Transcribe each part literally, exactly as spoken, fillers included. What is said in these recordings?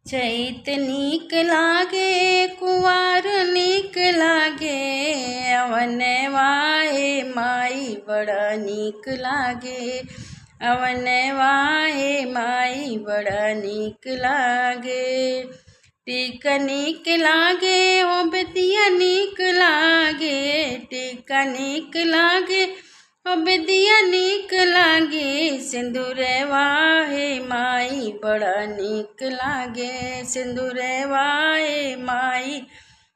चैत नीक लागे, कुवार नीक लागे, अवनवा हे माई बड़ा नीक लागे, अवनवा हे माई बड़ा नीक लागे। टीका नीक लागे, हो बेदिया नीक लागे, टीका नीक लागे, हो बेदिया नीक लागे, सिंदूरवा हे माई बड़ा नीक लागे, सिंदूरवा हे माई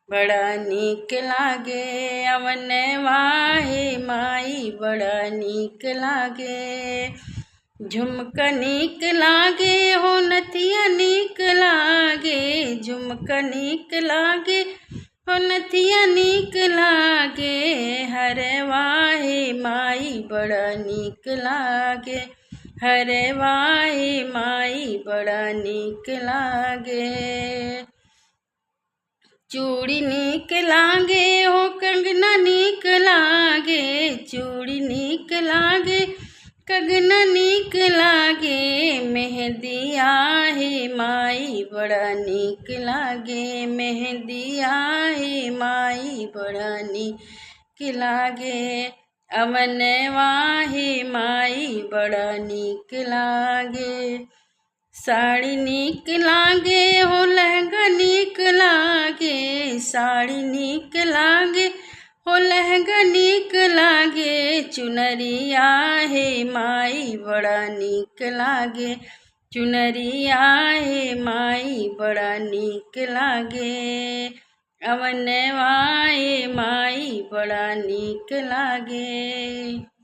बड़ा नीक लागे, अवनवा हे माई बड़ा नीक लागे। झुमका नीक लागे, हो नथिया नीक लागे, झुमका नीक लागे, हो नथिया नीक लागे, हरवा हे माई बड़ा नीक लागे, हरवा हे माई बड़ा नीक लागे। चूड़ी नीक लागे, हो कंगना नीक लागे, चूड़ी नीक लागे, कंगना नीक लागे, मेहंदिया हे माई बड़ा नीक लागे, मेहंदिया हे माई बड़ा नीक लागे, अवनवा हे माई बड़ा नीक लागे। साड़ी नीक लागे, हो लहंगा नीक लागे, साड़ी नीक लागे, हो लहंगा नीक लागे, चुनरिया हे माई बड़ा नीक लागे, चुनरिया हे माई बड़ा नीक लागे, अवनवा हे माई बड़ा नीक लागे।